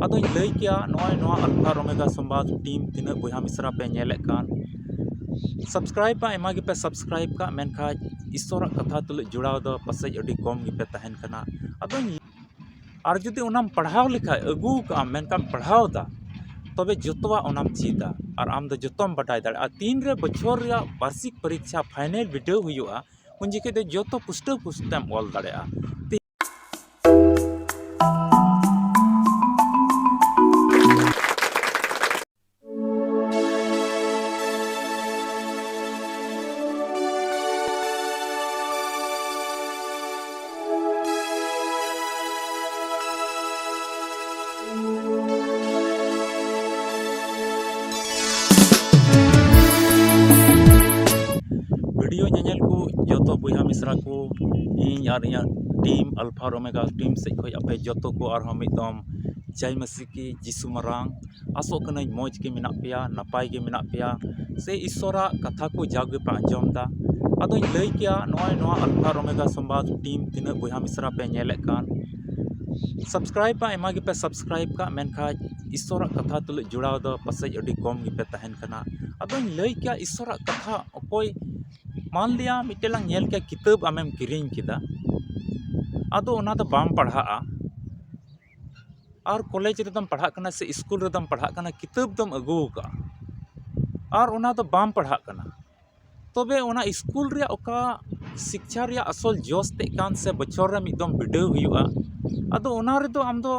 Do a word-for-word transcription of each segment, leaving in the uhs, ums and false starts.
ᱟᱫᱚᱧ ᱞᱟᱹᱭ ᱠᱮᱭᱟ, ᱱᱚᱜᱼᱚᱭ ᱱᱚᱣᱟ ᱟᱞᱯᱷᱟ ᱟᱨ ᱳᱢᱮᱜᱟ ᱥᱚᱢᱵᱟᱫ ᱴᱤᱢ ᱛᱤᱱᱟᱹᱜ ᱵᱚᱭᱦᱟ ᱢᱤᱥᱨᱟ ᱯᱮ ᱧᱮᱞᱮᱫ ᱠᱟᱱ, ᱥᱟᱵᱥᱠᱨᱟᱭᱤᱵᱽ ᱢᱟ ᱟᱭᱢᱟ ᱜᱮᱯᱮ ᱥᱟᱵᱥᱠᱨᱟᱭᱤᱵᱽ ᱠᱟᱜ, ᱢᱮᱱᱠᱷᱟᱱ ᱤᱥᱥᱚᱨᱟᱜ ᱠᱟᱛᱷᱟ ᱛᱩᱞᱩᱡ ᱡᱚᱲᱟᱣ ᱫᱚ ᱯᱟᱥᱮᱡ ᱟᱹᱰᱤ ᱠᱚᱢ ᱜᱮᱯᱮ ᱛᱟᱦᱮᱱ ᱠᱟᱱᱟ᱾ ᱟᱫᱚᱧ, ᱟᱨ ᱡᱩᱫᱤ ᱚᱱᱟᱢ ᱯᱟᱲᱦᱟᱣ ᱞᱮᱠᱷᱟᱡ, ᱟᱹᱜᱩ ᱠᱟᱜᱼᱟᱢ, ᱢᱮᱱᱠᱷᱟᱱ ᱯᱟᱲᱦᱟᱣ ᱫᱟ, ᱛᱚᱵᱮ ᱡᱚᱛᱚᱣᱟᱜ ᱚᱱᱟᱢ ᱪᱮᱫᱟ ᱟᱨ ᱟᱢ ᱫᱚ ᱡᱚᱛᱚᱢ ᱵᱟᱰᱟᱭ ᱫᱟᱲᱮᱭᱟᱜᱼᱟ᱾ ᱛᱤᱱᱨᱮ ᱵᱚᱪᱷᱚᱨ ᱨᱮᱭᱟᱜ ᱵᱟᱨᱥᱤᱠ ᱯᱚᱨᱤᱠᱷᱟ ᱯᱷᱟᱭᱱᱮᱞ ᱵᱤᱰᱟᱹᱣ ᱦᱩᱭᱩᱜᱼᱟ, ᱩᱱ ᱡᱚᱠᱷᱮᱡ ᱫᱚ ᱡᱚᱛᱚ ᱯᱩᱥᱴᱟᱹᱣ ᱯᱩᱥᱴᱟᱹᱣ ᱮᱢ ᱚᱞ ᱫᱟᱲᱮᱭᱟᱜᱼᱟ᱾ ᱵᱷᱤᱰᱤᱭᱳ ᱧᱮᱧᱮᱞ ᱠᱚ ᱡᱚᱛᱚ ᱵᱚᱭᱦᱟ ᱢᱤᱥᱨᱟ ᱠᱚ, ᱤᱧ ᱟᱨ ᱤᱧᱟᱹᱜ ᱴᱤᱢ ᱟᱞᱯᱷᱟ ᱟᱨ ᱳᱢᱮᱜᱟ ᱴᱤᱢ ᱥᱮᱫ ᱠᱷᱚᱱ ᱟᱯᱮ ᱡᱚᱛᱚ ᱠᱚ ᱟᱨᱦᱚᱸ ᱢᱤᱫ ᱫᱚᱢ ᱡᱟᱭ ᱢᱟᱹᱥᱤ ᱠᱤ ᱡᱤᱥᱩ ᱢᱟᱨᱟᱝ᱾ ᱟᱥᱚᱜ ᱠᱟᱹᱱᱟᱹᱧ ᱢᱚᱡᱽ ᱜᱮ ᱢᱮᱱᱟᱜ ᱯᱮᱭᱟ, ᱱᱟᱯᱟᱭ ᱜᱮ ᱢᱮᱱᱟᱜ ᱯᱮᱭᱟ, ᱥᱮ ᱤᱥᱥᱚᱨᱟᱜ ᱠᱟᱛᱷᱟ ᱠᱚ ᱡᱟᱣ ᱜᱮᱯᱮ ᱟᱸᱡᱚᱢ ᱮᱫᱟ᱾ ᱟᱫᱚᱧ ᱞᱟᱹᱭ ᱠᱮᱭᱟ, ᱱᱚᱜᱼᱚᱭ ᱱᱚᱣᱟ ᱟᱞᱯᱷᱟ ᱟᱨ ᱳᱢᱮᱜᱟ ᱥᱚᱢᱵᱟᱫ ᱴᱤᱢ ᱛᱤᱱᱟᱹᱜ ᱵᱚᱭᱦᱟ ᱢᱤᱥᱨᱟ ᱯᱮ ᱧᱮᱞᱮᱫ ᱠᱟᱱ, ᱥᱟᱵᱥᱠᱨᱟᱭᱤᱵᱽ ᱢᱟ ᱟᱭᱢᱟ ᱜᱮᱯᱮ ᱥᱟᱵᱥᱠᱨᱟᱭᱤᱵᱽ ᱠᱟᱜ, ᱢᱮᱱᱠᱷᱟᱱ ᱤᱥᱥᱚᱨᱟᱜ ᱠᱟᱛᱷᱟ ᱛᱩᱞᱩᱡ ᱡᱚᱲᱟᱣ ᱫᱚ ᱯᱟᱥᱮᱡ ᱟᱹᱰᱤ ᱠᱚᱢ ᱜᱮᱯᱮ ᱛᱟᱦᱮᱱ ᱠᱟᱱᱟ᱾ ᱟᱫᱚᱧ ᱞᱟᱹᱭ ᱠᱮᱭᱟ, ᱤᱥᱥᱚᱨᱟᱜ ᱠᱟᱛᱷᱟ ᱚᱠᱚᱭ, ᱢᱟᱱ ᱞᱤᱭᱟ ᱢᱤᱫᱴᱮᱱ ᱞᱟᱝ ᱧᱮᱞ ᱠᱮᱭᱟ, ᱠᱤᱛᱟᱹᱵ ᱟᱢᱮᱢ ᱠᱤᱨᱤᱧ ᱠᱮᱫᱟ, ᱟᱫᱚ ᱚᱱᱟ ᱫᱚ ᱵᱟᱢ ᱯᱟᱲᱦᱟᱜᱼᱟ, ᱟᱨ ᱠᱚᱞᱮᱡᱽ ᱨᱮᱫᱚᱢ ᱯᱟᱲᱦᱟᱜ ᱠᱟᱱᱟ ᱥᱮ ᱥᱠᱩᱞ ᱨᱮᱫᱚᱢ ᱯᱟᱲᱦᱟᱜ ᱠᱟᱱᱟ, ᱠᱤᱛᱟᱹᱵ ᱫᱚᱢ ᱟᱹᱜᱩ ᱟᱠᱟᱫᱼᱟ ᱟᱨ ᱚᱱᱟ ᱫᱚ ᱵᱟᱢ ᱯᱟᱲᱦᱟᱜ ᱠᱟᱱᱟ, ᱛᱚᱵᱮ ᱚᱱᱟ ᱥᱠᱩᱞ ᱨᱮᱭᱟᱜ ᱚᱠᱟ ᱥᱤᱠᱪᱷᱟ ᱨᱮᱭᱟᱜ ᱟᱥᱚᱞ ᱡᱚᱥ ᱛᱮᱫ ᱠᱟᱱ ᱥᱮ ᱵᱚᱪᱷᱚᱨ ᱨᱮ ᱢᱤᱫ ᱫᱚᱢ ᱵᱤᱰᱟᱹᱣ ᱦᱩᱭᱩᱜᱼᱟ, ᱟᱫᱚ ᱚᱱᱟ ᱨᱮᱫᱚ ᱟᱢ ᱫᱚ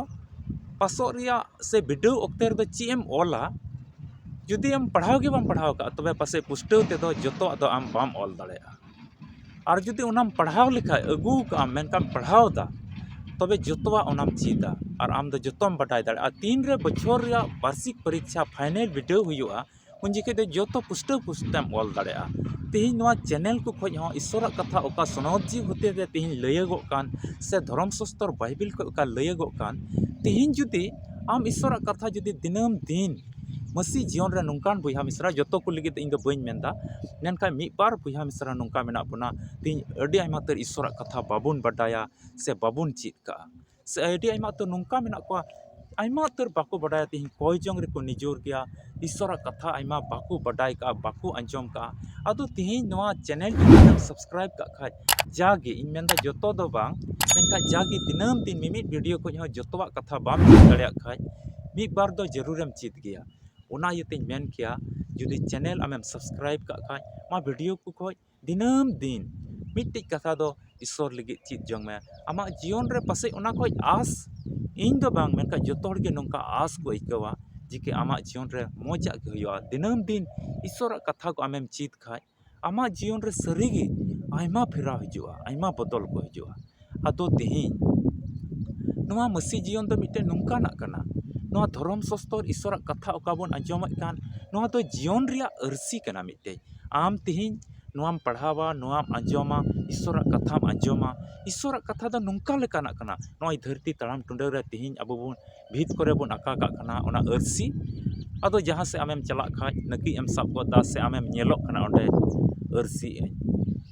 ᱯᱟᱥᱚᱜ ᱨᱮᱭᱟᱜ ᱥᱮ ᱵᱤᱰᱟᱹᱣ ᱚᱠᱛᱮ ᱨᱮᱫᱚ ᱪᱮᱫ ᱮᱢ ᱚᱞᱟ? ᱡᱩᱫᱤ ᱟᱢ ᱯᱟᱲᱦᱟᱣ ᱜᱮ ᱵᱟᱢ ᱯᱟᱲᱦᱟᱣ ᱠᱟᱜᱼᱟ, ᱛᱚᱵᱮ ᱯᱟᱥᱮᱡ ᱯᱩᱥᱴᱟᱹᱣ ᱛᱮᱫᱚ ᱡᱚᱛᱚᱣᱟᱜ ᱫᱚ ᱟᱢ ᱵᱟᱢ ᱚᱞ ᱫᱟᱲᱮᱭᱟᱜᱼᱟ᱾ ᱟᱨ ᱡᱩᱫᱤ ᱚᱱᱟᱢ ᱯᱟᱲᱦᱟᱣ ᱞᱮᱠᱷᱟᱡ, ᱟᱹᱜᱩ ᱠᱟᱜᱼᱟᱢ, ᱢᱮᱱᱠᱷᱟᱱ ᱯᱟᱲᱦᱟᱣ ᱫᱟ, ᱛᱚᱵᱮ ᱡᱚᱛᱚᱣᱟᱜ ᱚᱱᱟᱢ ᱪᱮᱫᱟ ᱟᱨ ᱟᱢ ᱫᱚ ᱡᱚᱛᱚᱢ ᱵᱟᱰᱟᱭ ᱫᱟᱲᱮᱭᱟᱜᱼᱟ᱾ ᱛᱤᱱᱨᱮ ᱵᱚᱪᱷᱚᱨ ᱨᱮᱭᱟᱜ ᱵᱟᱨᱥᱤᱠ ᱯᱚᱨᱤᱠᱷᱟ ᱯᱷᱟᱭᱱᱮᱞ ᱵᱤᱰᱟᱹᱣ ᱦᱩᱭᱩᱜᱼᱟ, ᱩᱱ ᱡᱚᱠᱷᱮᱡ ᱫᱚ ᱡᱚᱛᱚ ᱯᱩᱥᱴᱟᱹᱣ ᱯᱩᱥᱴᱟᱹᱣ ᱮᱢ ᱚᱞ ᱫᱟᱲᱮᱭᱟᱜᱼᱟ᱾ ᱛᱮᱦᱮᱧ ᱱᱚᱣᱟ ᱪᱮᱱᱮᱞ ᱠᱚ ᱠᱷᱚᱡ ᱦᱚᱸ ᱤᱥᱥᱚᱨᱟᱜ ᱠᱟᱛᱷᱟ ᱚᱠᱟ ᱥᱚᱱᱚᱛ ᱡᱤᱣᱤ ᱦᱚᱛᱮ ᱛᱮ ᱛᱮᱦᱮᱧ ᱞᱟᱹᱭᱟᱹᱜᱚᱜ ᱠᱟᱱ, ᱥᱮ ᱫᱷᱚᱨᱚᱢ ᱥᱟᱥᱛᱚᱨ ᱵᱟᱭᱵᱮᱞ ᱠᱷᱚᱡ ᱚᱠᱟ ᱞᱟᱹᱭᱟᱹᱜᱚᱜ ᱠᱟᱱ, ᱛᱮᱦᱮᱧ ᱡᱩᱫᱤ ᱟᱢ ᱤᱥᱥᱚᱨᱟᱜ ᱠᱟᱛᱷᱟ ᱡᱩᱫᱤ ᱫᱤᱱᱟᱹᱢ ᱫᱤᱱ ᱢᱟᱹᱥᱤ ᱡᱤᱭᱚᱱ ᱨᱮ ᱱᱚᱝᱠᱟᱱ ᱵᱚᱭᱦᱟ ᱢᱤᱥᱨᱟ, ᱡᱚᱛᱚ ᱠᱚ ᱞᱟᱹᱜᱤᱫ ᱤᱧ ᱫᱚ ᱵᱟᱹᱧ ᱢᱮᱱᱫᱟ, ᱢᱮᱱᱠᱷᱟᱱ ᱢᱤᱫ ᱵᱟᱨ ᱵᱚᱭᱦᱟ ᱢᱤᱥᱨᱟ ᱱᱚᱝᱠᱟ ᱢᱮᱱᱟᱜ ᱵᱚᱱᱟ, ᱛᱮᱦᱮᱧ ᱟᱹᱰᱤ ᱟᱭᱢᱟ ᱩᱛᱟᱹᱨ ᱤᱥᱥᱚᱨᱟᱜ ᱠᱟᱛᱷᱟ ᱵᱟᱵᱚᱱ ᱵᱟᱰᱟᱭᱟ ᱥᱮ ᱵᱟᱵᱚᱱ ᱪᱮᱫ ᱠᱟᱜᱼᱟ᱾ ᱥᱮ ᱟᱹᱰᱤ ᱟᱭᱢᱟ ᱩᱛᱟᱹᱨ ᱱᱚᱝᱠᱟ ᱢᱮᱱᱟᱜ ᱠᱚᱣᱟ, ᱟᱭᱢᱟ ᱩᱛᱟᱹᱨ ᱵᱟᱠᱚ ᱵᱟᱰᱟᱭᱟ᱾ ᱛᱮᱦᱮᱧ ᱠᱚᱭ ᱡᱚᱝ ᱨᱮᱠᱚ ᱱᱤᱡᱚᱨ ᱜᱮᱭᱟ, ᱤᱥᱚᱨᱟᱜ ᱠᱟᱛᱷᱟ ᱟᱭᱢᱟ ᱵᱟᱠᱚ ᱵᱟᱰᱟᱭ ᱠᱟᱜᱼᱟ, ᱵᱟᱠᱚ ᱟᱸᱡᱚᱢ ᱠᱟᱜᱼᱟ᱾ ᱟᱫᱚ ᱛᱮᱦᱮᱧ ᱱᱚᱣᱟ ᱪᱮᱱᱮᱞ ᱡᱩᱫᱤ ᱵᱮᱱ ᱥᱟᱵᱥᱠᱨᱟᱭᱤᱵ ᱠᱟᱜ ᱠᱷᱟᱡ, ᱡᱟᱜᱮ ᱤᱧ ᱢᱮᱱᱫᱟ ᱡᱚᱛᱚ ᱫᱚ ᱵᱟᱝ, ᱢᱮᱱᱠᱷᱟᱱ ᱡᱟᱜᱮ ᱫᱤᱱᱟᱹᱢ ᱫᱤᱱ ᱢᱤᱢᱤᱫ ᱵᱷᱤᱰᱤᱭᱳ ᱠᱷᱚᱡ ᱦᱚᱸ ᱡᱚᱛᱚᱣᱟᱜ ᱠᱟᱛᱷᱟ ᱵᱟᱢ ᱪᱮᱫ ᱫᱟᱲᱮᱭᱟᱜ ᱠᱷᱟᱡ, ᱢᱤᱫ ᱵᱟᱨ ᱫᱚ ᱡᱟᱹᱨᱩᱲᱮᱢ ᱪᱮᱫ ᱜᱮᱭᱟ᱾ ᱚᱱᱟ ᱤᱭᱟᱹᱛᱮᱧ ᱢᱮᱱ ᱠᱮᱭᱟ, ᱡᱩᱫᱤ ᱪᱮᱱᱮᱞ ᱟᱢᱮᱢ ᱥᱟᱵᱥᱠᱨᱟᱭᱤᱵ ᱠᱟᱜ ᱠᱷᱟᱡ, ᱱᱚᱣᱟ ᱵᱷᱤᱰᱤᱭᱳ ᱠᱚ ᱠᱷᱚᱡ ᱫᱤᱱᱟᱹᱢ ᱫᱤᱱ ᱢᱤᱫᱴᱤᱡ ᱠᱟᱛᱷᱟ ᱫᱚ ᱤᱥᱚᱨ ᱞᱟᱹᱜᱤᱫ ᱪᱮᱫ ᱡᱚᱝ ᱢᱮ᱾ ᱟᱢᱟᱜ ᱡᱤᱭᱚᱱ ᱨᱮ ᱯᱟᱥᱮᱡ ᱚᱱᱟ ᱠᱷᱚᱡ ᱟᱸᱥ, ᱤᱧ ᱫᱚ ᱵᱟᱝ, ᱢᱮᱱᱠᱷᱟᱱ ᱡᱚᱛᱚ ᱦᱚᱲ ᱜᱮ ᱱᱚᱝᱠᱟ ᱟᱸᱥ ᱠᱚ ᱟᱹᱭᱠᱟᱹᱣᱟ ᱡᱮ ᱠᱤ ᱟᱢᱟᱜ ᱡᱤᱭᱚᱱ ᱨᱮ ᱢᱚᱡᱟᱜ ᱜᱮ ᱦᱩᱭᱩᱜᱼᱟ᱾ ᱫᱤᱱᱟᱹᱢ ᱫᱤᱱ ᱤᱥᱚᱨᱟᱜ ᱠᱟᱛᱷᱟ ᱠᱚ ᱟᱢᱮᱢ ᱪᱮᱫ ᱠᱷᱟᱡ, ᱟᱢᱟᱜ ᱡᱤᱭᱚᱱ ᱨᱮ ᱥᱟᱹᱨᱤᱜᱮ ᱟᱭᱢᱟ ᱯᱷᱮᱨᱟᱣ ᱦᱤᱡᱩᱜᱼᱟ, ᱟᱭᱢᱟ ᱵᱚᱫᱚᱞ ᱠᱚ ᱦᱤᱡᱩᱜᱼᱟ᱾ ᱟᱫᱚ ᱛᱮᱦᱮᱧ ᱱᱚᱣᱟ ᱢᱟᱹᱥᱤ ᱡᱤᱭᱚᱱ ᱫᱚ ᱢᱤᱫᱴᱮᱱ ᱱᱚᱝᱠᱟᱱᱟᱜ ᱠᱟᱱᱟ, ᱱᱚᱣᱟ ᱫᱷᱚᱨᱚᱢ ᱥᱟᱥᱛᱚᱨ ᱤᱥᱚᱨᱟᱜ ᱠᱟᱛᱷᱟ ᱚᱠᱟ ᱵᱚᱱ ᱟᱸᱡᱚᱢᱮᱫ ᱠᱟᱱ, ᱱᱚᱣᱟ ᱫᱚ ᱡᱤᱭᱚᱱ ᱨᱮᱭᱟᱜ ᱟᱹᱨᱥᱤ ᱠᱟᱱᱟ ᱢᱤᱫᱴᱮᱡ᱾ ᱟᱢ ᱛᱮᱦᱮᱧ ᱱᱚᱣᱟᱢ ᱯᱟᱲᱦᱟᱣᱟ, ᱱᱚᱣᱟᱢ ᱟᱸᱡᱚᱢᱟ, ᱤᱥᱚᱨᱟᱜ ᱠᱟᱛᱷᱟᱢ ᱟᱸᱡᱚᱢᱟ, ᱤᱥᱚᱨᱟᱜ ᱠᱟᱛᱷᱟ ᱫᱚ ᱱᱚᱝᱠᱟ ᱞᱮᱠᱟᱱᱟᱜ ᱠᱟᱱᱟ᱾ ᱱᱚᱜᱼᱚᱭ ᱫᱷᱟᱹᱨᱛᱤ ᱛᱟᱲᱟᱢ ᱴᱩᱰᱟᱹ ᱨᱮ ᱛᱮᱦᱮᱧ ᱟᱵᱚ ᱵᱚᱱ ᱵᱷᱤᱛ ᱠᱚᱨᱮ ᱵᱚᱱ ᱟᱸᱠᱟ ᱠᱟᱜ ᱠᱟᱱᱟ ᱚᱱᱟ ᱟᱹᱨᱥᱤ᱾ ᱟᱫᱚ ᱡᱟᱦᱟᱸ ᱥᱮᱫ ᱟᱢᱮᱢ ᱪᱟᱞᱟᱜ ᱠᱷᱟᱡ, ᱱᱟᱹᱠᱤᱡ ᱮᱢ ᱥᱟᱵ ᱜᱚᱫ ᱫᱟ ᱥᱮ ᱟᱢᱮᱢ ᱧᱮᱞᱚᱜ ᱠᱟᱱᱟ ᱚᱸᱰᱮ ᱟᱹᱨᱥᱤ,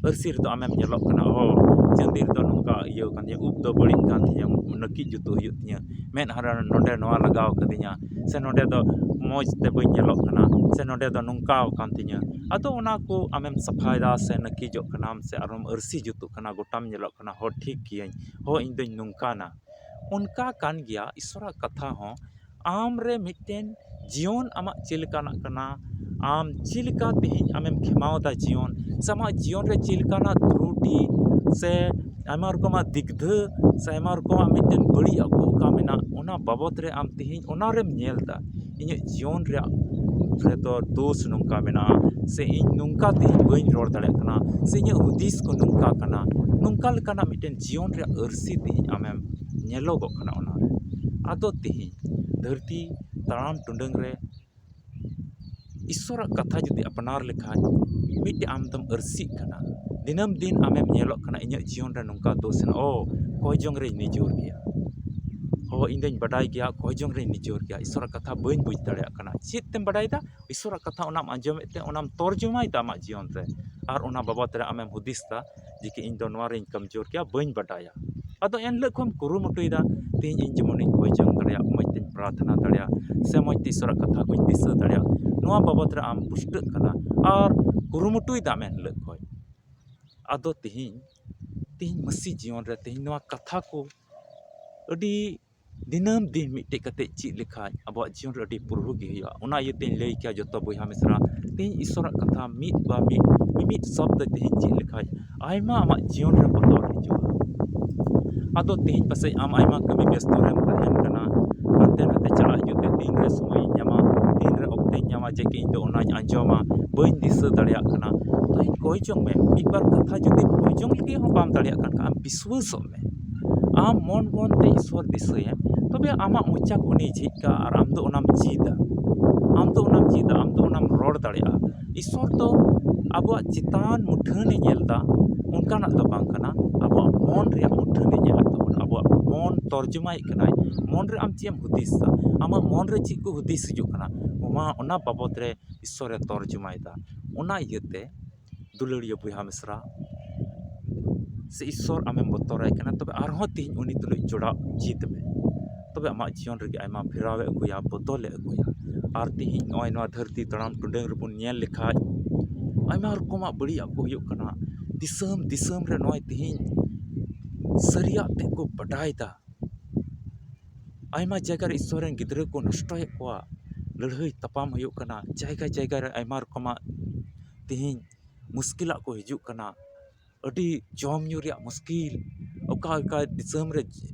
ᱟᱹᱨᱥᱤ ᱨᱮᱫᱚ ᱟᱢᱮᱢ ᱧᱮᱞᱚᱜ ᱠᱟᱱᱟ, ᱚ, ᱪᱟᱹᱱᱫᱤ ᱨᱮᱫᱚ ᱱᱚᱝᱠᱟ ᱤᱭᱟᱹ ᱠᱟᱱ ᱛᱤᱧᱟᱹ, ᱩᱵ ᱫᱚ ᱵᱟᱹᱲᱤᱡ ᱠᱟᱱ ᱛᱤᱧᱟᱹ, ᱱᱟᱹᱠᱤᱡ ᱡᱩᱛᱩᱜ ᱦᱩᱭᱩᱜ ᱛᱤᱧᱟᱹ, ᱢᱮᱫᱦᱟ ᱨᱮ ᱱᱚᱰᱮ ᱱᱚᱣᱟ ᱞᱟᱜᱟᱣ ᱠᱟᱫᱤᱧᱟ, ᱥᱮ ᱱᱚᱰᱮ ᱫᱚ ᱢᱚᱡᱽ ᱛᱮ ᱵᱟᱹᱧ ᱧᱮᱞᱚᱜ ᱠᱟᱱᱟ, ᱥᱮ ᱱᱚᱰᱮ ᱫᱚ ᱱᱚᱝᱠᱟ ᱠᱟᱱ ᱛᱤᱧᱟᱹ᱾ ᱟᱫᱚ ᱚᱱᱟ ᱠᱚ ᱟᱢᱮᱢ ᱥᱟᱯᱷᱟᱭᱮᱫᱟ ᱥᱮ ᱱᱟᱹᱠᱤᱡᱚᱜ ᱠᱟᱱᱟᱢ ᱥᱮ ᱟᱨᱦᱚᱸᱢ ᱟᱹᱨᱥᱤ ᱡᱩᱛᱩᱜ ᱠᱟᱱᱟ, ᱜᱚᱴᱟᱢ ᱧᱮᱞᱚᱜ ᱠᱟᱱᱟ, ᱦᱚ, ᱴᱷᱤᱠ ᱜᱤᱭᱟᱹᱧ, ᱦᱚ, ᱤᱧ ᱫᱚᱧ ᱱᱚᱝᱠᱟᱱᱟ᱾ ᱚᱱᱠᱟ ᱠᱟᱱ ᱜᱮᱭᱟ ᱤᱥᱚᱨᱟᱜ ᱠᱟᱛᱷᱟ ᱦᱚᱸ᱾ ᱟᱢ ᱨᱮ ᱢᱤᱫᱴᱮᱱ ᱡᱤᱭᱚᱱ ᱟᱢᱟᱜ ᱪᱮᱫ ᱞᱮᱠᱟᱱᱟᱜ ᱠᱟᱱᱟ, ᱟᱢ ᱪᱮᱫ ᱞᱮᱠᱟ ᱛᱮᱦᱮᱧ ᱟᱢᱮᱢ ᱠᱷᱮᱢᱟᱣ ᱮᱫᱟ ᱡᱤᱭᱚᱱ, ᱥᱮ ᱟᱢᱟᱜ ᱡᱤᱭᱚᱱ ᱨᱮ ᱪᱮᱫ ᱞᱮᱠᱟᱱᱟᱜ ᱛᱨᱩᱴᱤ ᱥᱮ ᱟᱭᱢᱟ ᱨᱚᱠᱚᱢᱟᱜ ᱫᱤᱜᱽᱫᱷᱟᱹ ᱥᱮ ᱟᱭᱢᱟ ᱨᱚᱠᱚᱢᱟᱜ ᱢᱤᱫᱴᱮᱱ ᱵᱟᱹᱲᱤᱡ ᱟᱜ ᱠᱚ ᱚᱠᱟ ᱢᱮᱱᱟᱜ, ᱚᱱᱟ ᱵᱟᱵᱚᱛ ᱨᱮ ᱟᱢ ᱛᱮᱦᱮᱧ ᱚᱱᱟᱨᱮᱢ ᱧᱮᱞ ᱮᱫᱟ, ᱤᱧᱟᱹᱜ ᱡᱤᱭᱚᱱ ᱨᱮᱭᱟᱜ ᱨᱮᱫᱚ ᱫᱳᱥ ᱱᱚᱝᱠᱟ ᱢᱮᱱᱟᱜᱼᱟ, ᱥᱮ ᱤᱧ ᱱᱚᱝᱠᱟ ᱛᱮᱦᱮᱧ ᱵᱟᱹᱧ ᱨᱚᱲ ᱫᱟᱲᱮᱭᱟᱜ ᱠᱟᱱᱟ, ᱥᱮ ᱤᱧᱟᱹᱜ ᱦᱩᱫᱤᱥ ᱠᱚ ᱱᱚᱝᱠᱟ ᱠᱟᱱᱟ, ᱱᱚᱝᱠᱟ ᱞᱮᱠᱟᱱᱟᱜ ᱢᱤᱫᱴᱮᱱ ᱡᱤᱭᱚᱱ ᱨᱮᱭᱟᱜ ᱟᱹᱨᱥᱤ ᱛᱮᱦᱮᱧ ᱟᱢᱮᱢ ᱧᱮᱞᱚᱜᱚᱜ ᱠᱟᱱᱟ ᱚᱱᱟᱨᱮ᱾ ᱟᱫᱚ ᱛᱮᱦᱮᱧ ᱫᱷᱟᱹᱨᱛᱤ ᱛᱟᱲᱟᱢ ᱴᱩᱰᱟᱹᱝ ᱨᱮ ᱤᱥᱚᱨᱟᱜ ᱠᱟᱛᱷᱟ ᱡᱩᱫᱤ ᱟᱯᱱᱟᱨ ᱞᱮᱠᱷᱟᱱ, ᱢᱤᱫᱴᱮᱡ ᱟᱢ ᱫᱚᱢ ᱟᱹᱨᱥᱤᱜ ᱠᱟᱱᱟ᱾ ᱫᱤᱱᱟᱹᱢ ᱫᱤᱱ ᱟᱢᱮᱢ ᱧᱮᱞᱚᱜ ᱠᱟᱱᱟ, ᱤᱧᱟᱹᱜ ᱡᱤᱭᱚᱱ ᱨᱮ ᱱᱚᱝᱠᱟ ᱫᱳᱥ ᱦᱮᱱᱟᱜᱼᱟ, ᱚ, ᱠᱚᱭ ᱡᱚᱝ ᱨᱮᱧ ᱱᱤᱡᱚᱨ ᱜᱮᱭᱟ, ᱚ, ᱤᱧ ᱫᱚᱧ ᱵᱟᱰᱟᱭ ᱜᱮᱭᱟ, ᱠᱚᱭ ᱡᱚᱝ ᱨᱮᱧ ᱱᱤᱡᱚᱨ ᱜᱮᱭᱟ, ᱤᱥᱚᱨᱟᱜ ᱠᱟᱛᱷᱟ ᱵᱟᱹᱧ ᱵᱩᱡᱽ ᱫᱟᱲᱮᱭᱟᱜ ᱠᱟᱱᱟ᱾ ᱪᱮᱫ ᱛᱮᱢ ᱵᱟᱰᱟᱭᱮᱫᱟ? ᱤᱥᱚᱨᱟᱜ ᱠᱟᱛᱷᱟ ᱚᱱᱟᱢ ᱟᱸᱡᱚᱢᱮᱫ ᱛᱮ ᱚᱱᱟᱢ ᱛᱚᱨᱡᱚᱢᱟᱭᱮᱫᱟ ᱟᱢᱟᱜ ᱡᱤᱭᱚᱱ ᱨᱮ, ᱟᱨ ᱚᱱᱟ ᱵᱟᱵᱚᱛ ᱨᱮ ᱟᱢᱮᱢ ᱦᱩᱫᱤᱥ ᱮᱫᱟ ᱡᱮ ᱠᱤ ᱤᱧ ᱫᱚ ᱱᱚᱣᱟ ᱨᱮᱧ ᱠᱚᱢᱡᱳᱨ ᱜᱮᱭᱟ, ᱵᱟᱹᱧ ᱵᱟᱰᱟᱭᱟ᱾ ᱟᱫᱚ ᱮᱱᱦᱤᱞᱳᱜ ᱠᱷᱚᱱ ᱠᱩᱨᱩᱢᱩᱴᱩᱭᱮᱫᱟ, ᱛᱮᱦᱮᱧ ᱤᱧ ᱡᱮᱢᱚᱱᱤᱧ ᱠᱚᱭ ᱡᱚᱝ ᱫᱟᱲᱮᱭᱟᱜ, ᱢᱚᱡᱽ ᱛᱮ ᱯᱨᱟᱨᱛᱷᱱᱟ ᱫᱟᱲᱮᱭᱟᱜᱼᱟ, ᱥᱮ ᱢᱚᱡᱽ ᱛᱮ ᱤᱥᱚᱨᱟᱜ ᱠᱟᱛᱷᱟ ᱠᱚᱧ ᱫᱤᱥᱟᱹ ᱫᱟᱲᱮᱭᱟᱜᱼᱟ, ᱱᱚᱣᱟ ᱵᱟᱵᱚᱫ ᱨᱮ ᱟᱢ ᱯᱩᱥᱴᱟᱹᱜ ᱠᱟᱱᱟ ᱟᱨ ᱠᱩᱨᱩᱢᱩᱴᱩᱭ ᱫᱟᱢ ᱮᱱ ᱦᱤᱞᱳᱜ ᱠᱷᱚᱱ᱾ ᱟᱫᱚ ᱛᱤᱦᱤᱧ, ᱛᱤᱦᱤᱧ ᱢᱟᱹᱥᱤ ᱡᱤᱭᱚᱱ ᱨᱮ ᱛᱤᱦᱤᱧ ᱱᱚᱣᱟ ᱠᱟᱛᱷᱟ ᱠᱚ ᱟᱹᱰᱤ ᱫᱤᱱᱟᱹᱢ ᱫᱤᱱ ᱢᱤᱫᱴᱮᱡ ᱠᱟᱛᱮ ᱪᱮᱫ ᱞᱮᱠᱷᱟᱡ ᱟᱵᱚᱣᱟᱜ ᱡᱤᱭᱚᱱ ᱨᱮ ᱟᱹᱰᱤ ᱯᱩᱨᱦᱩ ᱜᱮ ᱦᱩᱭᱩᱜᱼᱟ᱾ ᱚᱱᱟ ᱤᱭᱟᱹᱛᱮᱧ ᱞᱟᱹᱭ ᱠᱮᱭᱟ ᱡᱚᱛᱚ ᱵᱚᱭᱦᱟ ᱢᱤᱥᱨᱟ, ᱛᱤᱦᱤᱧ ᱤᱥᱚᱨᱟᱜ ᱠᱟᱛᱷᱟ ᱢᱤᱫ ᱵᱟ ᱢᱤᱫ, ᱢᱤᱢᱤᱫ ᱥᱚᱵᱫᱚ ᱛᱤᱦᱤᱧ ᱪᱮᱫ ᱞᱮᱠᱷᱟᱡ ᱟᱭᱢᱟ ᱟᱢᱟᱜ ᱡᱤᱭᱚᱱ ᱨᱮ ᱵᱚᱫᱚᱞ ᱦᱤᱡᱩᱜᱼᱟ᱾ ᱟᱫᱚ ᱛᱤᱦᱤᱧ ᱯᱟᱥᱮᱡ ᱟᱢ ᱟᱭᱢᱟ ᱠᱟᱹᱢᱤ ᱵᱮᱥᱛᱚ ᱨᱮᱢ ᱛᱟᱦᱮᱱ ᱠᱟᱱᱟ, ᱦᱟᱱᱛᱮ ᱱᱟᱛᱮ ᱪᱟᱞᱟᱜ ᱦᱤᱡᱩᱜ ᱛᱮ ᱛᱤᱱᱨᱮ ᱥᱚᱢᱚᱭᱤᱧ ᱧᱟᱢᱟ, ᱛᱤᱱᱨᱮ ᱚᱠᱛᱮᱧ ᱧᱟᱢᱟ ᱡᱮ ᱠᱤ ᱤᱧ ᱫᱚ ᱚᱱᱟᱧ ᱟᱸᱡᱚᱢᱟ, ᱵᱟᱹᱧ ᱫᱤᱥᱟᱹ ᱫᱟᱲᱮᱭᱟᱜ ᱠᱟᱱᱟ᱾ ᱛᱚ ᱤᱧ ᱠᱚᱭ ᱡᱚᱝ ᱢᱮ, ᱢᱤᱫ ᱵᱟᱨ ᱠᱟᱛᱷᱟ ᱡᱩᱫᱤ ᱠᱚᱭ ᱡᱚᱝ ᱞᱟᱹᱜᱤᱫ ᱦᱚᱸ ᱵᱟᱢ ᱫᱟᱲᱮᱭᱟᱜ ᱠᱟᱱ ᱠᱷᱟᱱ ᱟᱢ ᱵᱤᱥᱣᱟᱹᱥᱚᱜ ᱢᱮ᱾ ᱟᱢ ᱢᱚᱱ ᱢᱚᱱ ᱛᱮ ᱤᱥᱚᱨ ᱫᱤᱥᱟᱹᱭᱮᱢ, ᱛᱚᱵᱮ ᱟᱢᱟᱜ ᱢᱚᱪᱟ ᱠᱷᱚᱱᱮ ᱡᱷᱤᱡ ᱠᱟᱜᱼᱟ ᱟᱨ ᱟᱢ ᱫᱚ ᱚᱱᱟᱢ ᱪᱮᱫᱟ᱾ ᱟᱢ ᱫᱚ ᱚᱱᱟᱢ ᱪᱮᱫᱟ, ᱟᱢ ᱫᱚ ᱚᱱᱟᱢ ᱨᱚᱲ ᱫᱟᱲᱮᱭᱟᱜᱼᱟ᱾ ᱤᱥᱚᱨ ᱫᱚ ᱟᱵᱚᱣᱟᱜ ᱪᱮᱛᱟᱱ ᱢᱩᱴᱷᱟᱹᱱᱮ ᱧᱮᱞ ᱮᱫᱟ, ᱚᱱᱠᱟᱱᱟᱜ ᱫᱚ ᱵᱟᱝ ᱠᱟᱱᱟ᱾ ᱟᱵᱚᱣᱟᱜ ᱢᱚᱱ ᱨᱮᱭᱟᱜ ᱢᱩᱴᱷᱟᱹᱱᱮ ᱧᱮᱞᱮᱫ ᱛᱟᱵᱚᱱᱟ᱾ ᱟᱵᱚᱣᱟᱜ ᱢᱚᱱ ᱛᱚᱨᱡᱚᱢᱟᱭᱮᱫ ᱠᱟᱱᱟᱭ᱾ ᱢᱚᱱ ᱨᱮ ᱟᱢ ᱪᱮᱫ ᱮᱢ ᱦᱩᱫᱤᱥ ᱮᱫᱟ, ᱟᱢᱟᱜ ᱢᱚᱱ ᱨᱮ ᱪᱮᱫ ᱠᱚ ᱦᱩᱫᱤᱥ ᱦᱤᱡᱩᱜ ᱠᱟᱱᱟ, ᱚᱱᱟ, ᱚᱱᱟ ᱵᱟᱵᱚᱫ ᱨᱮ ᱤᱥᱚᱨᱮ ᱛᱚᱨᱡᱚᱢᱟᱭᱮᱫᱟ᱾ ᱚᱱᱟ ᱤᱭᱟᱹᱛᱮ ᱫᱩᱞᱟᱹᱲᱤᱭᱟᱹ ᱵᱚᱭᱦᱟ ᱢᱤᱥᱨᱟ, ᱥᱮ ᱤᱥᱚᱨ ᱟᱢᱮᱢ ᱵᱚᱛᱚᱨᱟᱭ ᱠᱟᱱᱟ, ᱛᱚᱵᱮ ᱟᱨᱦᱚᱸ ᱛᱤᱦᱤᱧ ᱩᱱᱤ ᱛᱩᱞᱩᱡ ᱡᱚᱲᱟᱣ ᱪᱮᱫ ᱢᱮ᱾ ᱛᱚᱵᱮ ᱟᱢᱟᱜ ᱡᱤᱭᱚᱱ ᱨᱮᱜᱮ ᱟᱭᱢᱟ ᱯᱷᱮᱨᱟᱣᱮ ᱟᱹᱜᱩᱭᱟ, ᱵᱚᱫᱚᱞᱮ ᱟᱹᱜᱩᱭᱟ᱾ ᱟᱨ ᱛᱤᱦᱤᱧ ᱱᱚᱜᱼᱚᱭ ᱱᱚᱣᱟ ᱫᱷᱟᱹᱨᱛᱤ ᱛᱟᱲᱟᱢ ᱴᱩᱰᱟᱹᱝ ᱨᱮᱵᱚᱱ ᱧᱮᱞ ᱞᱮᱠᱷᱟᱡ ᱟᱭᱢᱟ ᱨᱚᱠᱚᱢᱟᱜ ᱵᱟᱹᱲᱤᱡᱟᱜ ᱠᱚ ᱦᱩᱭᱩᱜ ᱠᱟᱱᱟ᱾ ᱫᱤᱥᱚᱢ ᱫᱤᱥᱚᱢ ᱨᱮ ᱱᱚᱜᱼᱚᱭ ᱛᱤᱦᱤᱧ ᱥᱟᱹᱨᱤᱭᱟᱜ ᱛᱮᱫ ᱠᱚ ᱵᱟᱰᱟᱭᱮᱫᱟ᱾ ᱟᱭᱢᱟ ᱡᱟᱭᱜᱟ ᱨᱮ ᱤᱥᱚᱨ ᱨᱮᱱ ᱜᱤᱫᱽᱨᱟᱹ ᱠᱚ ᱱᱚᱥᱴᱚᱭᱮᱫ ᱠᱚᱣᱟ, ᱞᱟᱹᱲᱦᱟᱹᱭ ᱛᱟᱯᱟᱢ ᱦᱩᱭᱩᱜ ᱠᱟᱱᱟ, ᱡᱟᱭᱜᱟ ᱡᱟᱭᱜᱟ ᱨᱮ ᱟᱭᱢᱟ ᱨᱚᱠᱚᱢᱟᱜ ᱛᱤᱦᱤᱧ ᱢᱩᱥᱠᱤᱞᱟᱜ ᱠᱚ ᱦᱤᱡᱩᱜ ᱠᱟᱱᱟ, ᱟᱹᱰᱤ ᱡᱚᱢ ᱧᱩ ᱨᱮᱭᱟᱜ ᱢᱩᱥᱠᱤᱞ, ᱚᱠᱟ ᱚᱠᱟ ᱫᱤᱥᱚᱢ ᱨᱮ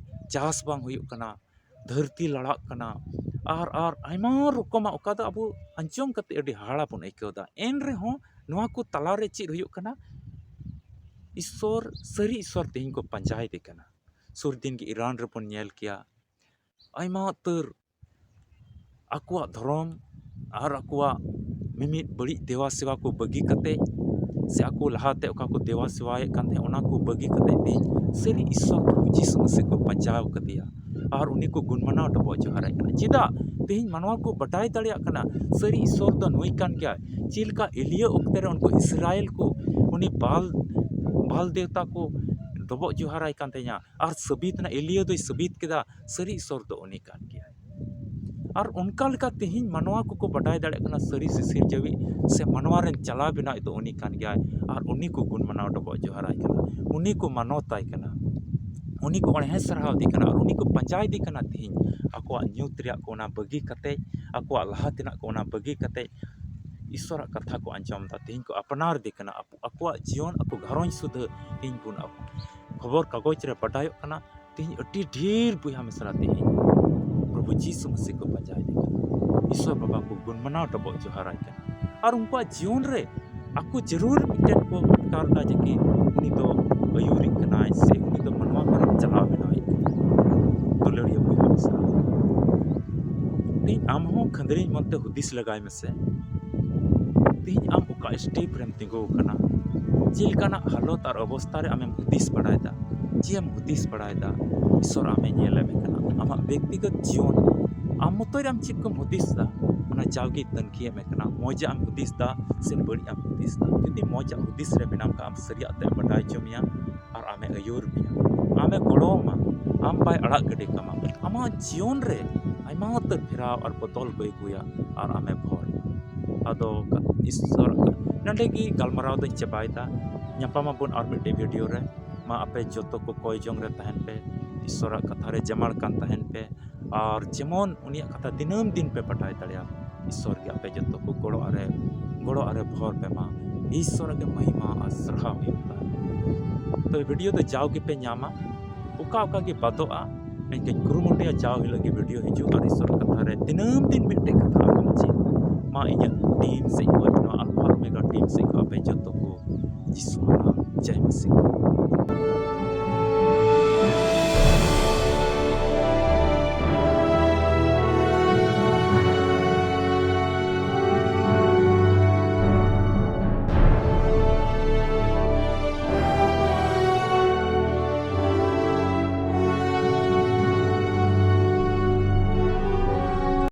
ᱪᱟᱥ ᱵᱟᱝ ᱦᱩᱭᱩᱜ ᱠᱟᱱᱟ, ᱫᱷᱟᱹᱨᱛᱤ ᱞᱟᱲᱟᱜ ᱠᱟᱱᱟ, ᱟᱨ ᱟᱨ ᱟᱭᱢᱟ ᱨᱚᱠᱚᱢᱟᱜ, ᱚᱠᱟ ᱫᱚ ᱟᱵᱚ ᱟᱸᱡᱚᱢ ᱠᱟᱛᱮ ᱟᱹᱰᱤ ᱦᱟᱦᱟᱲᱟ ᱵᱚᱱ ᱟᱹᱭᱠᱟᱹᱣ ᱮᱫᱟ᱾ ᱮᱱ ᱨᱮᱦᱚᱸ ᱱᱚᱣᱟ ᱠᱚ ᱛᱟᱞᱟᱨᱮ ᱪᱮᱫ ᱦᱩᱭᱩᱜ ᱠᱟᱱᱟ? ᱤᱥᱚᱨ, ᱥᱟᱹᱨᱤ ᱤᱥᱚᱨ ᱛᱮᱦᱮᱧ ᱠᱚ ᱯᱟᱸᱡᱟᱭᱮᱫᱮ ᱠᱟᱱᱟ᱾ ᱥᱩᱨ ᱫᱤᱱ ᱜᱮ ᱤᱨᱟᱱ ᱨᱮᱵᱚᱱ ᱧᱮᱞ ᱠᱮᱭᱟ, ᱟᱭᱢᱟ ᱩᱛᱟᱹᱨ ᱟᱠᱚᱣᱟᱜ ᱫᱷᱚᱨᱚᱢ ᱟᱨ ᱟᱠᱚᱣᱟᱜ ᱢᱤᱢᱤᱫ ᱵᱟᱹᱲᱤᱡ ᱫᱮᱣᱟ ᱥᱮᱣᱟ ᱠᱚ ᱵᱟᱹᱜᱤ ᱠᱟᱛᱮ, ᱥᱮ ᱟᱠᱚ ᱞᱟᱦᱟᱛᱮ ᱚᱠᱟ ᱠᱚ ᱫᱮᱣᱟ ᱥᱮᱣᱟᱭᱮᱫ ᱠᱟᱱ ᱛᱟᱦᱮᱸᱫ, ᱚᱱᱟ ᱠᱚ ᱵᱟᱹᱜᱤ ᱠᱟᱛᱮ ᱛᱮᱦᱮᱧ ᱥᱟᱹᱨᱤ ᱤᱥᱚᱨ ᱯᱨᱚᱵᱷᱩ ᱡᱤᱥᱩ ᱢᱟᱹᱥᱤ ᱠᱚ ᱯᱟᱸᱡᱟᱣ ᱠᱟᱫᱮᱭᱟ ᱟᱨ ᱩᱱᱤ ᱠᱚ ᱜᱩᱱ ᱢᱟᱱᱟᱣ ᱰᱚᱵᱚᱜ ᱡᱚᱦᱟᱨᱟᱭ ᱠᱟᱱᱟ᱾ ᱪᱮᱫᱟᱜ? ᱛᱮᱦᱮᱧ ᱢᱟᱱᱣᱟ ᱠᱚ ᱵᱟᱰᱟᱭ ᱫᱟᱲᱮᱭᱟᱜ ᱠᱟᱱᱟ ᱥᱟᱹᱨᱤ ᱤᱥᱚᱨ ᱫᱚ ᱱᱩᱭ ᱠᱟᱱ ᱜᱮᱭᱟᱭ᱾ ᱪᱮᱫ ᱞᱮᱠᱟ ᱮᱞᱤᱭᱟᱹ ᱚᱠᱛᱮ ᱨᱮ ᱩᱱᱠᱩ ᱤᱥᱨᱟᱭᱮᱞ ᱠᱚ ᱩᱱᱤ ᱵᱟᱞ, ᱵᱟᱞ ᱫᱮᱣᱛᱟ ᱠᱚ ᱰᱚᱵᱚᱜ ᱡᱚᱦᱟᱨᱟᱭ ᱠᱟᱱ ᱛᱟᱦᱮᱸᱱᱟ, ᱟᱨ ᱥᱟᱹᱵᱤᱛ ᱮᱱᱟ, ᱮᱞᱤᱭᱟᱹ ᱫᱚᱭ ᱥᱟᱹᱵᱤᱛ ᱠᱮᱫᱟ ᱥᱟᱹᱨᱤ ᱤᱥᱚᱨ ᱫᱚ ᱩᱱᱤ ᱠᱟᱱ ᱜᱮᱭᱟᱭ᱾ ᱟᱨ ᱚᱱᱠᱟ ᱞᱮᱠᱟ ᱛᱮᱦᱮᱧ ᱢᱟᱱᱣᱟ ᱠᱚᱠᱚ ᱵᱟᱰᱟᱭ ᱫᱟᱲᱮᱭᱟᱜ ᱠᱟᱱᱟ ᱥᱟᱹᱨᱤ ᱥᱤᱥᱤᱨᱡᱟᱹᱣᱤᱡ ᱥᱮ ᱢᱟᱱᱣᱟ ᱨᱮᱱ ᱪᱟᱞᱟᱣ ᱵᱮᱱᱟᱣᱤᱡ ᱫᱚ ᱩᱱᱤ ᱠᱟᱱ ᱜᱮᱭᱟᱭ᱾ ᱟᱨ ᱩᱱᱤ ᱠᱚ ᱜᱩᱱ ᱢᱟᱱᱟᱣ ᱰᱚᱵᱚᱜ ᱡᱚᱦᱟᱨᱟᱭ ᱠᱟᱱᱟ, ᱩᱱᱤ ᱠᱚ ᱢᱟᱱᱚᱛᱟᱭ ᱠᱟᱱᱟ, ᱩᱱᱤ ᱠᱚ ᱚᱬᱦᱮ ᱥᱟᱨᱦᱟᱣ ᱤᱫᱤ ᱠᱟᱱᱟ, ᱟᱨ ᱩᱱᱤ ᱠᱚ ᱯᱟᱸᱡᱟ ᱤᱫᱤ ᱠᱟᱱᱟ᱾ ᱛᱮᱦᱮᱧ ᱟᱠᱚᱣᱟᱜ ᱧᱩᱛ ᱨᱮᱭᱟᱜ ᱠᱚ ᱚᱱᱟ ᱵᱟᱹᱜᱤ ᱠᱟᱛᱮ, ᱟᱠᱚᱣᱟᱜ ᱞᱟᱦᱟ ᱛᱮᱱᱟᱜ ᱠᱚ ᱚᱱᱟ ᱵᱟᱹᱜᱤ ᱠᱟᱛᱮ ᱤᱥᱚᱨᱟᱜ ᱠᱟᱛᱷᱟ ᱠᱚ ᱟᱸᱡᱚᱢ ᱮᱫᱟ, ᱛᱮᱦᱮᱧ ᱠᱚ ᱟᱯᱱᱟᱨ ᱤᱫᱤ ᱠᱟᱱᱟ᱾ ᱟᱠᱚ, ᱟᱠᱚᱣᱟᱜ ᱡᱤᱭᱚᱱ, ᱟᱠᱚ ᱜᱷᱟᱨᱚᱸᱡᱽ ᱥᱩᱫᱷᱟᱹ ᱛᱮᱦᱮᱧ ᱵᱚᱱ ᱟᱵᱚ ᱠᱷᱚᱵᱚᱨ ᱠᱟᱜᱚᱡᱽ ᱨᱮ ᱵᱟᱰᱟᱭᱚᱜ ᱠᱟᱱᱟ᱾ ᱛᱮᱦᱮᱧ ᱟᱹᱰᱤ ᱰᱷᱮᱨ ᱵᱚᱭᱦᱟ ᱢᱤᱥᱨᱟ ᱛᱮᱦᱮᱧ ᱯᱨᱚᱵᱷᱩ ᱡᱤᱥᱩ ᱢᱟᱹᱥᱤ ᱠᱚ ᱯᱟᱸᱡᱟ ᱤᱫᱤ ᱠᱟᱱᱟ, ᱤᱥᱚᱨ ᱵᱟᱵᱟ ᱠᱚ ᱜᱩᱱ ᱢᱟᱱᱟᱣ ᱰᱚᱵᱚᱜ ᱡᱚᱦᱟᱨᱟᱭ ᱠᱟᱱᱟ᱾ ᱟᱨ ᱩᱱᱠᱩᱣᱟᱜ ᱡᱤᱭᱚᱱ ᱨᱮ ᱟᱠᱚ ᱡᱟᱹᱨᱩᱲ ᱢᱤᱫᱴᱮᱱ ᱠᱚ ᱟᱴᱠᱟᱨ ᱮᱫᱟ ᱡᱮ ᱠᱤ ᱩᱱᱤ ᱫᱚ ᱟᱹᱭᱩᱨᱤᱡ ᱠᱟᱱᱟᱭ ᱥᱮ ᱩᱱᱤ ᱫᱚ ᱢᱟᱱᱣᱟ ᱠᱚᱨᱮ ᱪᱟᱞᱟᱣ ᱵᱮᱱᱟᱣᱤᱡ ᱠᱟᱱᱟ᱾ ᱫᱩᱞᱟᱹᱲᱤᱭᱟᱹ ᱵᱚᱭᱦᱟ ᱢᱤᱥᱨᱟ, ᱛᱮᱦᱮᱧ ᱟᱢ ᱦᱚᱸ ᱠᱷᱟᱹᱫᱽᱨᱤᱧ ᱢᱚᱱᱛᱮ ᱦᱩᱫᱤᱥ ᱞᱟᱜᱟᱭ ᱢᱮᱥᱮ᱾ ᱛᱮᱦᱮᱧ ᱟᱢ ᱚᱠᱟ ᱥᱴᱮᱯ ᱨᱮᱢ ᱛᱤᱸᱜᱩ ᱟᱠᱟᱱᱟ? ᱪᱮᱫ ᱞᱮᱠᱟᱱᱟᱜ ᱦᱟᱞᱚᱛ ᱟᱨ ᱚᱵᱚᱥᱛᱟ ᱨᱮ ᱟᱢᱮᱢ ᱦᱩᱫᱤᱥ ᱵᱟᱲᱟᱭᱮᱫᱟ? ᱪᱮᱫ ᱮᱢ ᱦᱩᱫᱤᱥ ᱵᱟᱲᱟᱭᱮᱫᱟ? ᱤᱥᱚᱨ ᱟᱢᱮ ᱧᱮᱞᱮ ᱢᱮ ᱠᱟᱱᱟ᱾ ᱟᱢᱟᱜ ᱵᱮᱠᱛᱤᱜᱚᱛ ᱡᱤᱭᱚᱱ ᱟᱢ ᱢᱚᱛᱚᱡ ᱨᱮ ᱟᱢ ᱪᱮᱫ ᱠᱚᱢ ᱦᱩᱫᱤᱥ ᱮᱫᱟ? ᱚᱱᱟ ᱡᱟᱣᱜᱮ ᱛᱟᱹᱱᱠᱷᱤᱭᱮ ᱢᱮ ᱠᱟᱱᱟ, ᱢᱚᱡᱟᱜ ᱮᱢ ᱦᱩᱫᱤᱥ ᱮᱫᱟ ᱥᱮ ᱵᱟᱹᱲᱤᱡ ᱮᱢ ᱦᱩᱫᱤᱥ ᱮᱫᱟ? ᱡᱩᱫᱤ ᱢᱚᱡᱟᱜ ᱦᱩᱫᱤᱥ ᱨᱮ ᱢᱮᱱᱟᱢ ᱠᱷᱟᱱ, ᱟᱢ ᱥᱟᱹᱨᱤᱭᱟᱜ ᱛᱮ ᱵᱟᱰᱟᱭ ᱦᱚᱪᱚ ᱢᱮᱭᱟ ᱟᱨ ᱟᱢᱮ ᱟᱹᱭᱩᱨ ᱢᱮᱭᱟ, ᱟᱢᱮ ᱜᱚᱲᱚ ᱟᱢᱟ, ᱟᱢ ᱵᱟᱭ ᱟᱲᱟᱜ ᱜᱤᱰᱤ ᱠᱟᱢᱟ᱾ ᱟᱢᱟᱜ ᱡᱤᱭᱚᱱ ᱨᱮ ᱟᱭᱢᱟ ᱩᱛᱟᱹᱨ ᱯᱷᱮᱨᱟᱣ ᱟᱨ ᱵᱚᱫᱚᱞ ᱠᱚ ᱟᱹᱜᱩᱭᱟ ᱟᱨ ᱟᱢᱮ ᱵᱷᱚᱨ ᱟᱢᱟ᱾ ᱟᱫᱚ ᱤᱥᱚᱨ ᱱᱚᱸᱰᱮ ᱜᱮ ᱜᱟᱞᱢᱟᱨᱟᱣ ᱫᱚᱧ ᱪᱟᱵᱟᱭᱮᱫᱟ᱾ ᱧᱟᱯᱟᱢ ᱟᱵᱚᱱ ᱟᱨ ᱢᱤᱫᱴᱮᱡ ᱵᱷᱤᱰᱤᱭᱳ ᱨᱮ᱾ ᱢᱟ ᱟᱯᱮ ᱡᱚᱛᱚ ᱠᱚ ᱠᱚᱭ ᱡᱚᱝ ᱨᱮ ᱛᱟᱦᱮᱱ ᱯᱮ, ᱤᱥᱚᱨᱟᱜ ᱠᱟᱛᱷᱟ ᱨᱮ ᱡᱟᱢᱟᱲ ᱠᱟᱱ ᱛᱟᱦᱮᱱ ᱯᱮ, ᱟᱨ ᱡᱮᱢᱚᱱ ᱩᱱᱤᱭᱟᱜ ᱠᱟᱛᱷᱟ ᱫᱤᱱᱟᱹᱢ ᱫᱤᱱ ᱯᱮ ᱵᱟᱰᱟᱭ ᱫᱟᱲᱮᱭᱟᱜ᱾ ᱤᱥᱚᱨ ᱜᱮ ᱟᱯᱮ ᱡᱚᱛᱚ ᱠᱚ ᱜᱚᱲᱚ ᱟᱨᱮ, ᱜᱚᱲᱚ ᱟᱨᱮ ᱵᱷᱚᱨ ᱯᱮ ᱢᱟ᱾ ᱤᱥᱚᱨᱟᱜ ᱜᱮ ᱢᱚᱦᱤᱢᱟ ᱟᱨ ᱥᱟᱨᱦᱟᱣ ᱦᱩᱭᱩᱜ ᱛᱟᱭ᱾ ᱛᱚᱵᱮ ᱵᱷᱤᱰᱤᱭᱳ ᱫᱚ ᱡᱟᱣ ᱜᱮᱯᱮ ᱧᱟᱢᱟ, ᱚᱠᱟ ᱚᱠᱟ ᱜᱮ ᱵᱟᱫᱚᱜᱼᱟ, ᱢᱮᱱᱠᱷᱟᱱ ᱠᱩᱨᱩᱢᱩᱴᱩᱭᱟ ᱡᱟᱣ ᱦᱤᱞᱳᱜ ᱜᱮ ᱵᱷᱤᱰᱤᱭᱳ ᱦᱤᱡᱩᱜ ᱟᱨ ᱤᱥᱚᱨ ᱠᱟᱛᱷᱟ ᱨᱮ ᱫᱤᱱᱟᱹᱢ ᱫᱤᱱ ᱢᱤᱫᱴᱮᱡ ᱠᱟᱛᱷᱟ ᱟᱵᱚᱱ ᱪᱮᱫ ᱢᱟ᱾ ᱤᱧᱟᱹᱜ ᱴᱤᱢ ᱥᱮᱫ ᱠᱷᱚᱱ, ᱱᱚᱣᱟ ᱟᱞᱯᱷᱟ ᱳᱢᱮᱜᱟ ᱴᱤᱢ ᱥᱮᱫ ᱠᱷᱚᱱ ᱟᱯᱮ ᱡᱚᱛᱚ ᱠᱚ ᱡᱤᱥᱩ ᱢᱟᱨᱟᱝ ᱡᱟᱭ ᱢᱟᱥᱤ ᱠᱚ᱾